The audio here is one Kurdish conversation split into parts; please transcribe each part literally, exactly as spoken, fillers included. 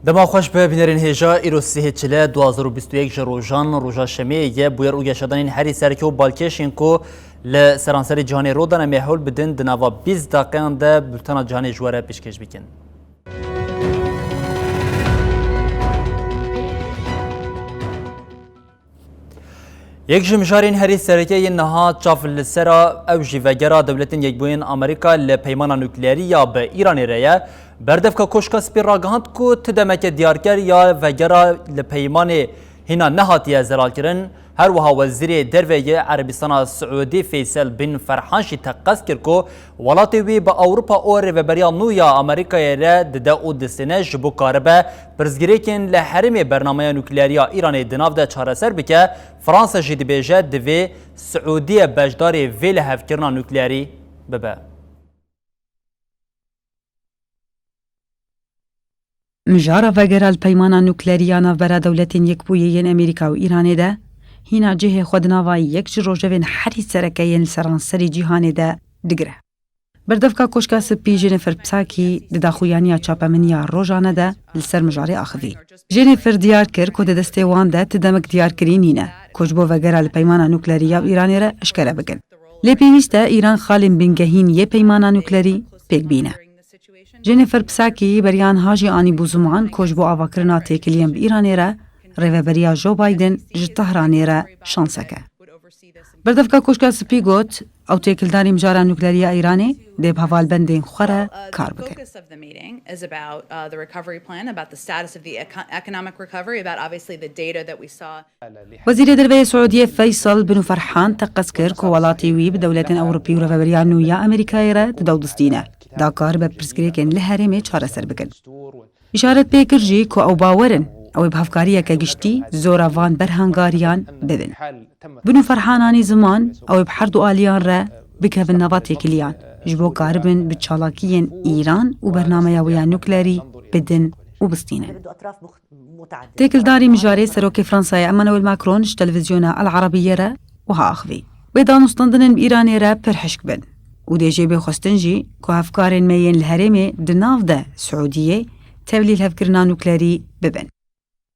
Dema xweş be bînerên hêja, îro sihê çile du hazar û bîst û yek ji rojan, roja şemiyê ye, bûyer û geşedanên herî sereke û balkêşên ku li seranserê cîhanê rû dane me hewl bidin, di nava bîst deqeyan de bultena cîhanê ji we re pêşkêş bikin. Yek ji mijarên herî sereke yên niha çav li ser a, ew jî vegera Dewletên Yekbûyên Amerîka li peymana nukleerî ya bi Îranê re ye. Berdevka Koşka Spî ragihand ku ti demeke diyarker ya vegera li peymanê hîna nehatiye zelalkirin. Her wiha Wezîrê Derve yê Erebistana Siûdî Feysel bin Ferhan jî teqez kir ku welatê wî bi Ewropa û rêveberiya nû ya Amerîkayê re dide û distêne ji bo karibe pirsgirêkên li herêmê bernameya nukleerî ya Îranê di nav de çareser bike, Fransa jî dibêje divê Siûdiye beşdarê vê lihevkirina nukleerî bibe. Mijara vegera li peymana nukleerî ya navbera Dewletên Yekbûyî yên Amerîka û Îranê de hîna cihê xwe di nava yek ji rojevên herî sereke yên li seranserê cîhanê de digire. Berdevka Koşka Spî Jennifer Psaki di daxuyaniya çapemeniya rojane de li ser mijarê axivî. Jennifer diyar kir ku di destê wan de ti demek diyarkirî nîne ku ji bo vegera li peymana nukleerî ya Îranê re eşkere bikin. Lê pêwîst e Îran xalên bingehîn yê peymana nukleerî pêk bîne. Jennifer Psaki beriya niha jî anîbû ziman ku ji bo avakirina têkiliyên bi Îranê re rêveberiya Joe Biden ji Tehranê re şansek e. Berdevka Koşka Spî got, ew têkildarî mijara nukleerî ya Îranê dê bi hevalbendên xwe re kar bikin. Wezîrê Derve yê Siûdiyê Feysel bin Ferhan teqez kir ku welatê wî bi dewletên Ewropî û rêveberiya nû ya Amerîkayê re dide û distîne, da karibe pirsgirêkên li herêmê çareser bikin. Îşaret pê kir jî ku ew bawer in ew ê bi hevkariyeke giştî zora van berhangariyan bibin. Bin Ferhan anî ziman ew ê bi her du aliyan re bikevin nava têkiliyan, ji bo karibin bi çalakiyên Îran û bernameya wê ya nukleerî bidin û bistînin. Têkildarî mijarê Serokê Fransayê Emmanuel Macron ji televîzyona El Arabiyê re wiha axivî, wê danûstandinên bi Îranê re pir hişk bin û dê jê bê xwestin jî ku hevkarên me yên li herêmê di nav de Siûdiyê tevlî lihevkirina nukleerî bibin.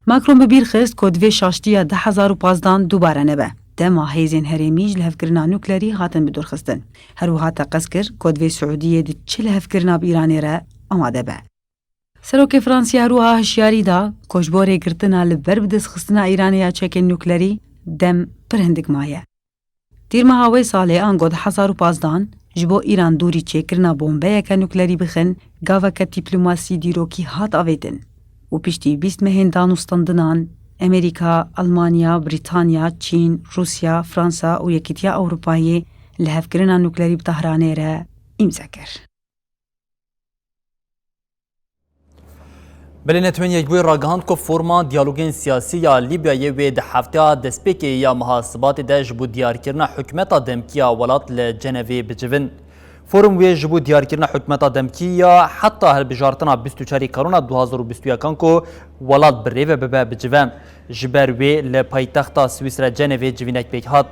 Macron bi bîr xist ku divê şaştiya du hezar û pazdan dubare nebe, dema hêzên herêmî ji lihevkirina nukleerî hatin bidûrxistin. Her wiha teqez kir ku divê Siûdiyê di çi lihevkirina bi Îranê re amade be. Serokê Fransî her wiha hişyarî da ku ji bo rêgirtina li ber bidestxistina Îranê ya çekên nuklerî dem pir hindik maye. Tîrmeha wê salê ango du hezar û pazdan ji bo Îran dûrî çêkirina bombeyeke nuklerî bixin, gaveke dîplomasî dîrokî hat avêtin û piştî bîst mehên danûstandinan Amerîka, Almanya, Brîtanya, Çîn, Rûsya, Fransa û Yekîtiya Ewropayê lihevkirina nuklerî bi Tehranê re îmze kir. Belê Netewên Yekbûyî ragihand ku forma diyalogên siyasî ya Lîbyayê wê di hefteya destpêkê ya meha Sibatê de ji bo diyarkirina hikûmeta demkî ya welat li Cenevê bicivin. Forum wê ji bo diyarkirina hikûmeta demkî ya heta hilbijartina bîst û çarê Kanûna du hazar û bîst û yekan ku welat bi rê ve bibe bicive. Ji ber wê li paytexta Swîsre Cenevê civînek pêk hat.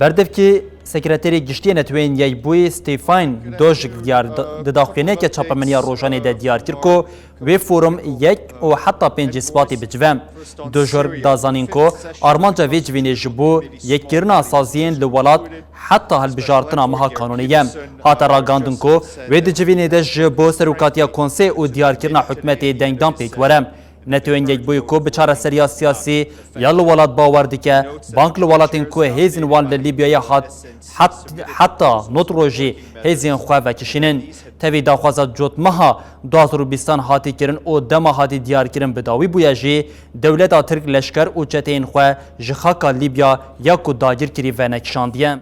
Berdevkî Sekreterê Giştî yê Netewên Yekbûyî Stefan Dojik diyar di daxuyaniyeke çapemeniya rojanê de diyar kir ku wê forum yek û heta pêncê Sibatê bicive. Dojik da zanîn ku armanca vê civînê ji bo yekkirina saziyên li welat heta hilbijartina meha Kanûnê ye. Hate ragihandin ku wê di civînê de ji bo serokatiya konsey û diyarkirina hikûmetê dengdan pêk were. Netewên Yekbûyî ku bi çareseriya siyasî ya li welat bawer dike, bang li welatên ku hêzên wan li Lîbyayê hat, het-, heta not rojî hêzên xwe vekişînin. Tevî daxwaza cotmeha du hazar û bîstan hatî kirin û dema hatî diyarkirin bi dawî bûye jî, dewleta Tirk leşker û çeteyên xwe ji xaka Lîbya ya ku dagir kirî venekişandiye.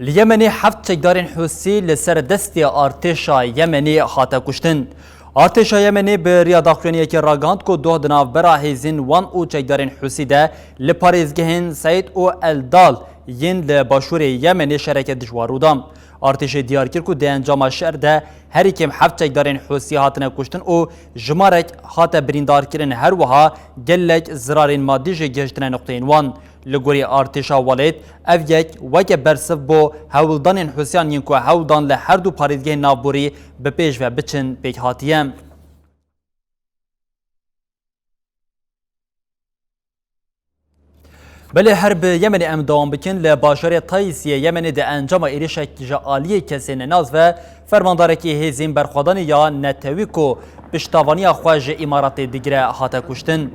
Li Yemenê heft çekdarên Hûsî li ser destê artêşa Yemenê hate kuştin. Artêşa Yemenê bi riya daxuyaniyekê ragihand ku doh di navbera hêzên wan û çekdarên Hûsî de li parêzgehên Seîd û El Dal yên li başûrê Yemenê şereke dijwar rû da. Artêşê diyar kir ku di encama şer de herî kêm heft çekdarên Hûsî hatine kuştin û jimarek hate birîndarkirin, her wiha gelek zirarên madî jî gihiştine nuqteyên wan. Li gorî artêşa welêt, ev yek weke bersiv bo hewldanên Hûsiyan yên ku hewl dan li her du parêzgehên navborî bi pêş ve biçin pêk hatiye. Belê her bi Yemenê em dewam bikin. Li bajarê Taysiyê Yemenê di encama êrişek ji aliyê kesê nenas ve fermandarekî hêzên berxwedanê ya netewî ku piştavaniya xwe ji Îmaratê digire hate kuştin.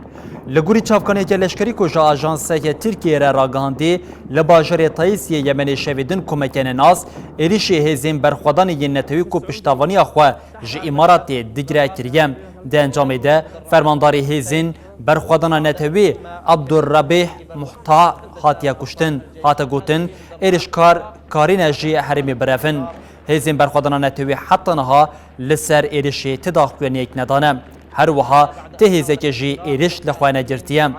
Li gorî çavkaniyeke leşkerî ku ji ajanseke Tirkiyeyê re ragihandî, li bajarê Taysiyê Yemenê şevê din komeke nenas êrişî hêzên berxwedanê yên netewî ku piştavaniya xwe ji Îmaratê digire kiriye. Di encamê de fermandarê hêzên berxwedana netewî Abdurrebîh Muhtar hatiye kuştin. Hate gotin, êrişkar karîne ji herêmê birevin. Hêzên berxwedana netewî heta niha li ser êrişê ti daxuyaniyek nedane. Her wiha ti hêzeke jî êriş li xwe negirtiye.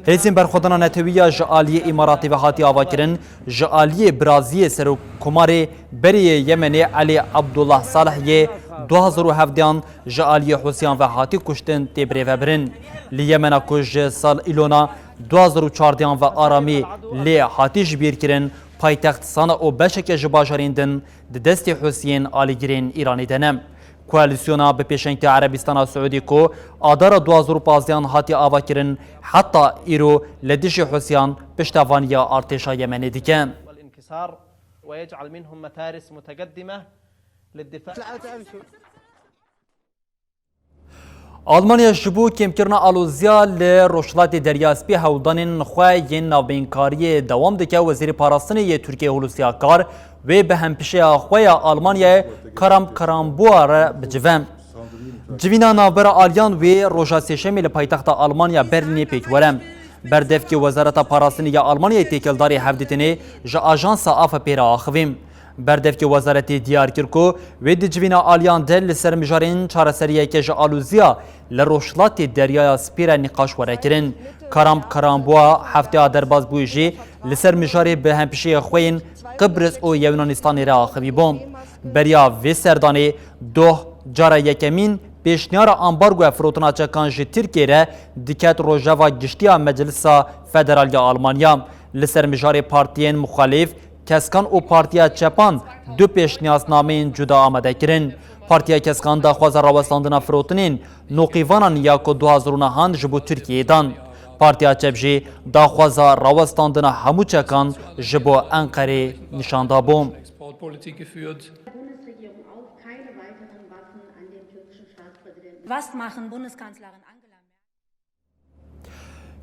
Hêzên berxwedana netewî ya ji aliyê Îmaratê ve hatiye avakirin, ji aliyê biraziyê Serokkomarê berê yê Yemenê Elî Abdullah Salih yê du hazar û hevdeyan ji aliyê Hûsiyan ve hatî kuştin tê birêvebirin. Li Yemena ku ji sal îlona du hazar û çardeyan ve aramî lê hatî ji bîr kirin, paytext Sana û beşeke ji bajarên din di destê Hûsiyên alîgirên Îranê de ne. Koalîsyona bi pêşengtiya Erebistana Siûdî ku adara du hazar û pazdeyan hatiye avakirin, heta îro li dijî Hûsiyan piştevaniya artêşa Yemenê dike. والانكسار ويجعل منهم متارس متقدمة للدفاع. Almanya ji bo kêmkirina aloziya li Rojhilatê Derya Spî hewldanên xwe yên navbeyinkariyê dewam dike. Wezîrê Parastinê yê Tirkiyê Hulusi Akar wê bi hempişeya xwe ya Almanyayê Karam Karambûa re bicive. Civîna navbera aliyan wê roja Sêşemê li paytexta Almanya Berlînê pêk were. Berdevkê Wezareta Parastinê ya Almanyayê têkildarî hevdîtinê ji ajansa A F P re axivî. Berdevkê wezaretê diyar kir ku wê di civîna aliyan de li ser mijarên çareseriyeke ji aloziya li Rojhilatê Deryaya Spî re nîqaş were kirin. Karam Karambûa hefteya derbas bûyî jî li ser mijarê bi hempişeyê xwe yên Qibris û Yewnanestanê re axivî bû. Beriya vê serdanê doh cara yekemîn pêşniyara ambargoya firotina çekan ji Tirkiyê re diket rojeva giştî ya Meclisa Federal ya Almanya. Li ser mijarê partiyên muxalîf, keskan û Partiya Çepan du pêşniyaznameyên cuda amade kirin. Partiya Keskan daxwaza rawestandina firotinên noqîvanan ya ku du hazar û nehan ji bo Tirkiyeyê dan. Partiya Çep jî daxwaza rawestandina hemû çekan ji bo Enqerê nîşan dabû. Exportpolitik geführt. Bundesregierung auch keine weiteren Waffen an den türkischen Staatspräsidenten. Was machen Bundeskanzlerin Angela Merkel?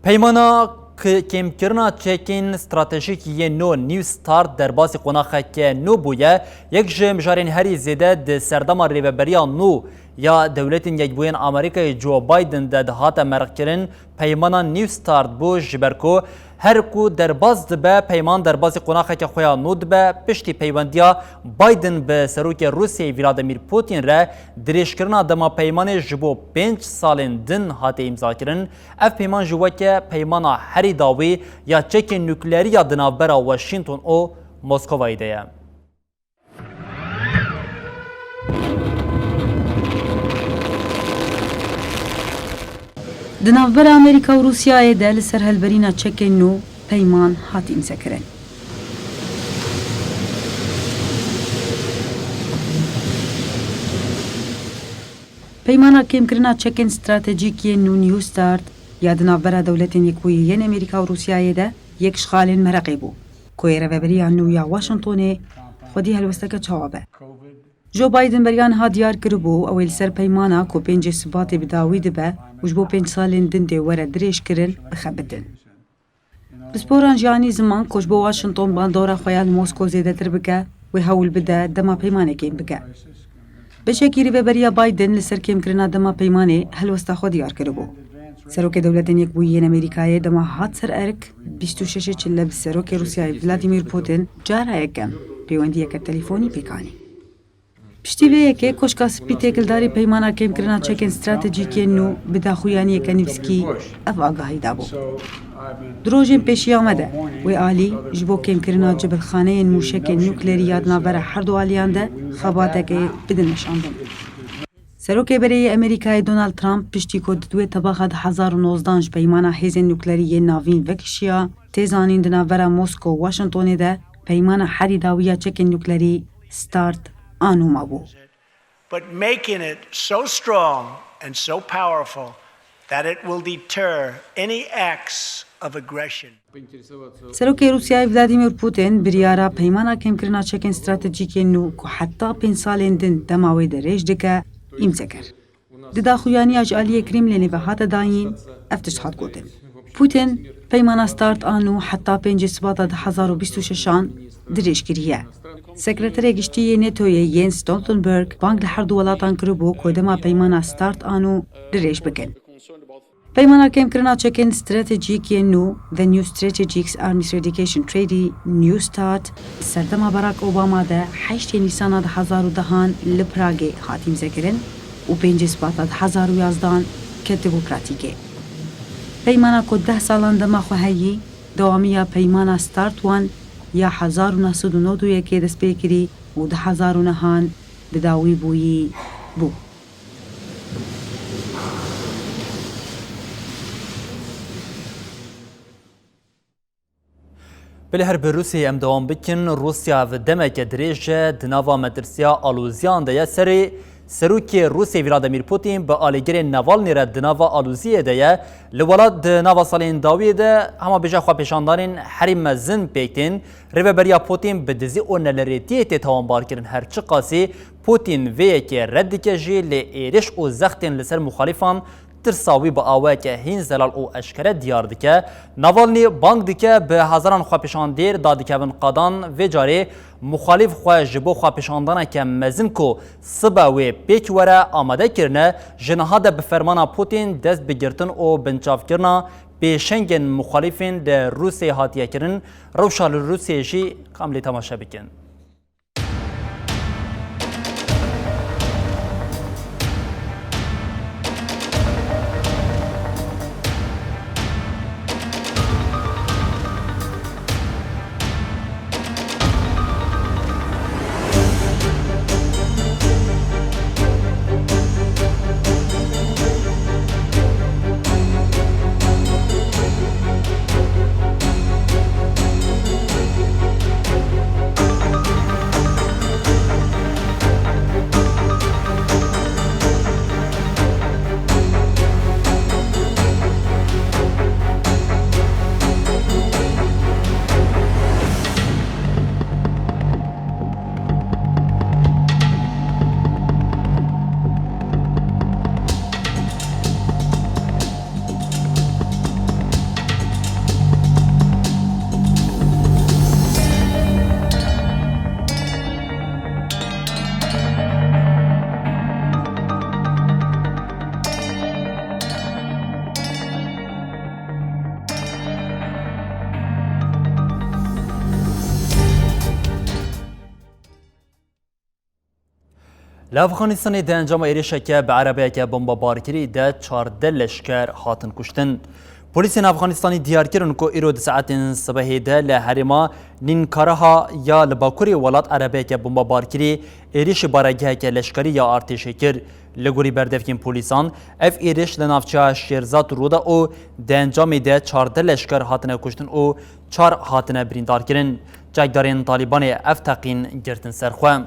Peymana k-, kêmkirina çekên stratejîk yên nû New Start derbasî qonaxeke nû bûye. Yek ji mijarên herî zêde di serdema rêveberiya nû ya Dewletên Yekbûyên Amerîkayê Joe Biden de dihate merqkirin, peymana New Start bû, ji ber ku her ku derbas dibe, peyman derbasî qonaxeke xwe ya nû dibe, piştî peywendiya Biden bi Serokê Rûsyayê Vladimir Putin re dirêjkirina dema peymanê ji bo pênc salên din hate îmzakirin. Ev peyman jî weke peymana herî dawî ya çekên nukleerî ya di navbera Washington û Moskovayê de ye. Di navbera Amerîka û Rûsyayê de li ser helberîna çekên nû peyman hat îmzekirin. Peymana kêmkirina çekên stratejîk yên nû New Start ya di navbera Dewletên Yekbûyî yên Amerîka û Rûsyayê de yek ji xalên meraqê bû, ku yê rêveberiya nû ya Washingtonê xwedî helwesteke çawa be. Joe Biden beriya niha diyar kiribû, ew ê li ser peymana ku pêncê Sibatê bi dawî dibe û ji bo pênc salên din dê were dirêjkirin, bixebitin. Pisporan jî anî ziman ku ji bo Washington bandora xwe ya li Moskow zêdetir bike, wê hewl bide dema peymanê kêm bike. Beşekî rêveberiya Biden li ser kêmkirina dema peymanê helwesta xwe diyar kiribû. Serokê Dewletên Yekbûyî yên Amerîkayê dema hat ser erk, bîst û şeş Çile bi Serokê Rûsyayê Vladimir Putin cara yekem pêwendiyeke telefonî pêk anî. Piştî vê yekê Koşka Spî têkildarî peymana kêmkirina çekên stratejîk yên nû bi daxuyaniyeke nivîskî ev agahî dabû. Di rojên pêşiya me de wê alî ji bo kêmkirina cibilxaneyên mûşekên nuklerî ya di navbera herdu aliyan de xebateke bidin weşandin. Serokê berê yê Amerîkayê Donald Trump piştî ku di duê tebaxa du hezar û nozdan ji peymana hêzên nuklerî yên navîn vekişiya, tê zanîn di navbera Moskow û Washingtonê de peymana herî dawî ya çekên nuklerî START a nû mabû. But making it so strong and so powerful that it will deter any acts of aggression. Serokê Rûsyayê Vladimir Putin biryara peymana kêmkirina çekên stratejîk yên nû ku heta pênc salên din dema wê dirêj dike, îmze kir. Di daxuyaniya ji aliyê Kremlînê ve hate dayîn, ev tişt hat gotin. Putin, peymana START a nû heta pêncê Sibata du hezar û bîst û şeşan dirêj kiriye. Sekreterê Giştî yê NATOyê Jens Stoltenberg bang li her du welatan kiribû ku dema peymana START a nû dirêj bikin. Peymana kêmkirina çekên stratejîk yên nû, The New Strategic Arms Eradication Treaty, New START, di serdema Barack Obama de heştê Nîsana du hezar û dehan li Pragê hat îmzekirin û pêncê Sibata du hezar û yazdan ketibû pratîkê. Peymana ku deh salan dema xwe heyî, dewamiya peymana START one ya hezar û neh sed û nod û yekê dest pê kirî û du hezar û nehan bi dawî bûyî bû. Belê her bi Rûsyayê em dewam bikin. Rûsya ev demeke dirêj e di nava metirsiya aloziyan de ye. Serê Serokê Rûsyayê Vladimir Putin bi alîgirê Navalny re di nava aloziyê de ye. Li welat di nava salên dawiyê de hema bêje xwepêşandanên herî mezin pêk tên. Rêveberiya Putin bi dizî û nelerêtiyê tê tawanbar kirin. Her çiqasî Putin vê yekê red dike jî, lê êrîş û zextên li ser muxalîfan tirsa wî bi awayeke hîn zelal û eşkere diyar dike. Navalny bang dike bi hezaran xwepêşandêr dadikevin qadan, vê carê muxalîf xwe ji bo xwepêşandaneke mezin ku sibe wê pêk were amade kirine, ji niha de bi fermana Putin dest bi girtin û binçavkirina pêşengên muxalîfên li Rûsyayê hatiye kirin. Rewşa li Rûsyayê jî kam lê temaşe bikin. Li Efxanistanê di encama êrişeke bi erebeyeke bombebarkirî de çardeh leşker hatin kuştin. Polîsên Efxanistanî diyar kirin ku îro di saetên sibehê de li herêma Nînkaraha ya li bakurê welat erebeyeke bombebarkirî êrişî baregeheke leşkerî ya artêşê kir. Li gorî berdevkên polîsan, ev êriş li navçeya Şêrzat rû da û di encamê de çardeh leşker hatine kuştin û çar hatine birîndarkirin. Çekdarên Talîbanê ev teqîn girtin ser xwe.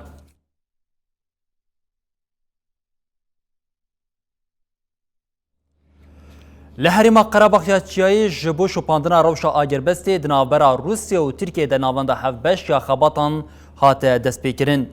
Li herêma Qerebax ya Çiyayê ji bo şopandina rewşa agirbestê di navbera Rûsya û Tirkiyê de navenda hevbeş ya xebatan hate destpêkirin.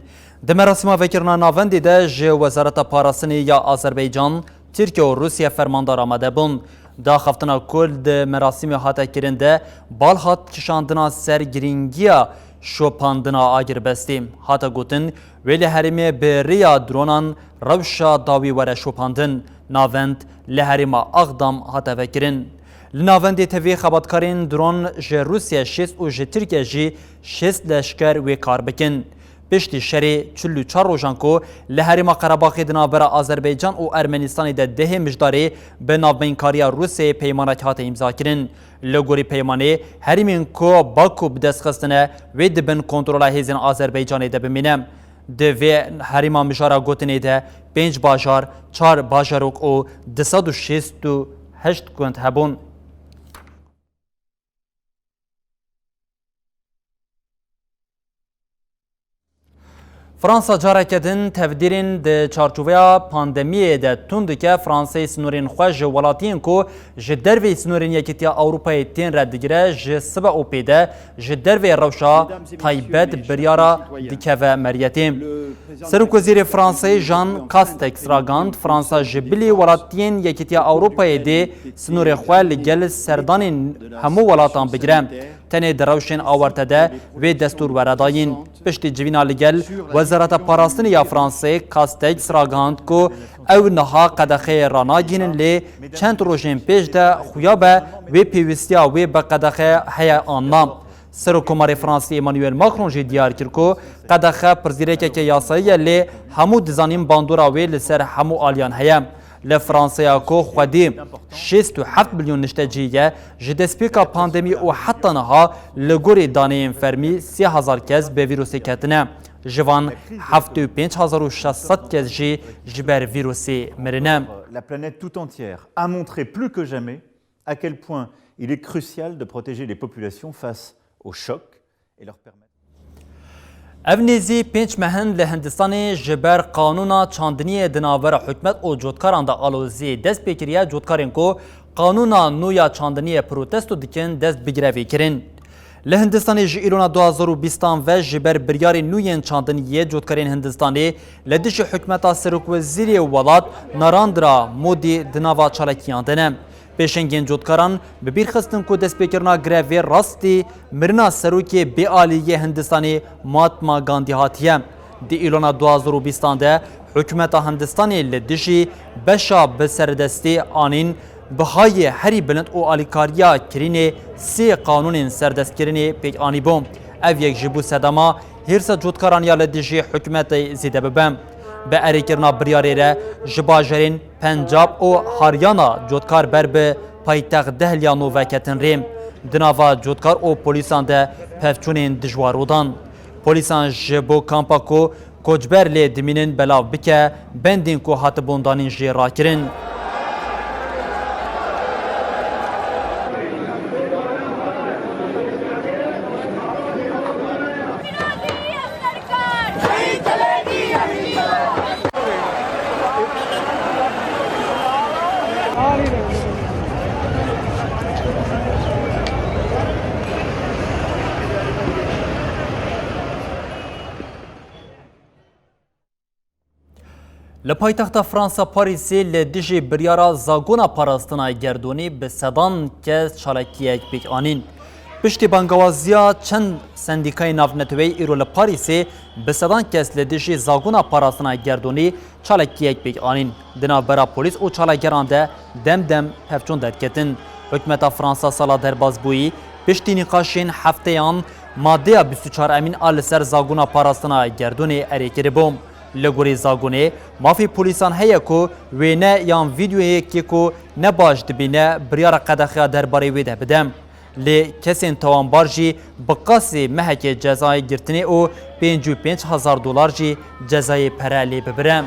Di merasîma vekirina navendê de ji Wezareta Parastinê ya Azerbaycan, Tirkiye û Rûsya fermandar amade bûn. Di axaftina ku di merasîmê hate kirin de bal hat kişandina ser girîngiya şopandina agirbestê. Hate gotin, wê li herêmê bi rêya dronan rewşa dawî were şopandin. Navend li herêma Axdam hate vekirin. Li navendê tevî xebatkarên dron ji Rûsye şêst û ji Tirkiye jî şêst leşker wê kar bikin. Piştî şerê çil û çar rojan ku li herêma Qerebaxê di navbera Azerbaycan û Ermenistanê de dehê Mijdarê bi navbeynkariya Rûsyayê peymanek hate îmzakirin. Li gorî peymanê, herêmên ku Baku bi dest xistine, wê di bin kontrola hêzên Azerbaycanê de bimîne. Di vê herêma mijara gotinê de pênc bajar, çar bajarok û du sed û şêst û heşt gund hebûn. Fransa careke din tevdîrên di çarçoveya pandemiyê de tund dike. Fransayê sînorên xwe ji welatiyên ku ji derveyî sînorên Yekîtiya Ewropayê tên re digire, ji sibe û pê de ji derveyî rewşa taybet biryara dikeve meriyetê. Serokvezîrê Fransayê Jean Castex ragihand, Fransa ji bilî welatiyên Yekîtiya Ewropayê dê sînorê xwe li gel serdanên hemû welatan bigire. Tenê di rewşên awarte de wê destûr were dayîn. Piştî civîna li gel Wezareta Parastinê ya Fransê, Castex ragihand ku ew niha qedexeyê ranagihînin, lê çend rojên pêş de xuya be wê pêwîstiya wê bi qedexe heye an na. Serokkomarê Fransî Emmanuel Macron jî diyar kir ku qedexe pirsgirêkeke yasayî ye, lê hemû dizanîn bandora wê li ser hemû aliyan heye. Li Fransaya ku xwedî şêst û heft milyon niştecî ye, ji destpêka pandemî û heta niha li gorî daneyên fermî sê hezar kes bi vîrusê ketine. Ji van heftê û pênc hezar û şeş sed kes jî ji ber vîrusê mirine. La planète tout entière a montré plus que jamais à quel point il est crucial de protéger les populations face au choc et leur permettre Ev nêzî pênc meh in li Hindistanê ji ber qanûna çandiniyê di navbera hikûmet û cotkaran de aloziyê dest pê kiriye. Cotkarên ku qanûna nû ya çandiniyê protesto dikin, dest bi grevê kirin. Li Hindistanê ji îrona du hazar û bîstan ve ji ber biryarên nû yên çandiniyê, cotkarên Hindistanê li dijî hikûmeta serokwezîrê welat Narendra Modi di nava çalakiyan de ne. Pêşengên cotkaran bi bîr xistin ku destpêkirina grevê rastî mirina serokê bêalî yê Hindistanê Mahatma Gandhi hatiye. Di îlona du hazar û bîstan de hikûmeta Hindistanê li dijî beşa bi serdestî anîn bihayê herî bilind û alîkariya kirînê sê qanûnên serdestkirinê pêk anîbû. Ev yek jî bû sedema hêrsa cotkaran ya li dijî hikûmetê zêde bibe. Bi erêkirina biryarê re ji bajarên Pencab û Haryana cotkar ber bi paytext Dehliya nû veketin rê. Di nava cotkar û polîsan de pevçûnên dijwar rû dan. Polîsan ji bo kampa ku koçber lê dimînin belav bike, bendên ku hatibûn danîn jî rakirin. Li paytexta Fransa Parîsê li dijî biryara zagona parastina gerdûnî bi sedan kes çalakiyek pêk anîn. Piştî bangawaziya çend sendîkayên navneteweyî, îro li Parîsê bi sedan kes li dijî zagona parastina gerdûnî çalakiyek pêk anîn. Di navbera polîs û çalakgeran de dem dem pevçûn derketin. Hikûmeta Fransa sala derbasbûyî piştî nîqaşên hefteyan madeya bîst û çar emîn a li ser zagona parastina gerdûnê erê kiribû. Li gorî zagonê, mafê polîsan heye ku wêne yan vîdeoyekê ku ne baş dibîne biryara qedexeya derbarê wê de bide. Lê kesên tawanbar jî bi qasî mehekê cezayê girtinê û pêncî û pênc hezar dolar jî cezayê pere lê bibire.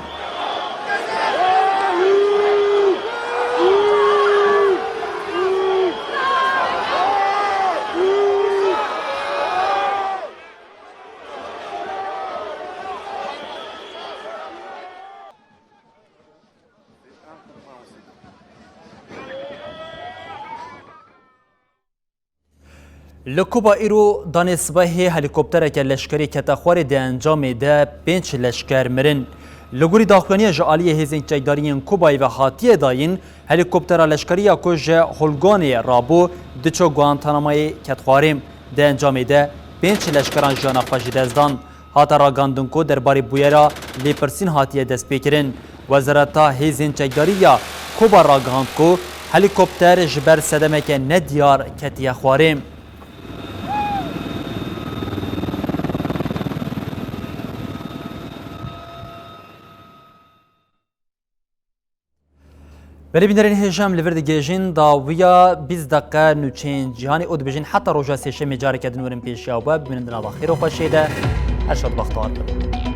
Li Kuba îro danê sibehê helîkoptereke leşkerî kete xwarê, di encamê de pênc leşker mirin. Li gorî daxuyaniya ji aliyê hêzên çekdarî yên Kubayê ve hatiye dayîn, helîkoptera leşkerî ya ku ji Holganê rabû diço Guantanamoyê ket xwarê. Di encamê de pênc leşkeran jiyana xwe ji dest dan. Hate ragandin ku derbarê bûyera lêpirsîn hatiye destpêkirin. Wezareta Hêzên Çekdarî ya Koba ragihand ku helîkopter ji ber sedemeke nediyar ketiye xwarê. Belê bînerên hêja, em li vir digihêjin dawiya bîst deqe nûçeyên cîhanê û dibêjin heta roja sêşemê careke din werin pêşiya we, bimînin di nava xêr û xweşiyê de. Her şad, bextewar bin.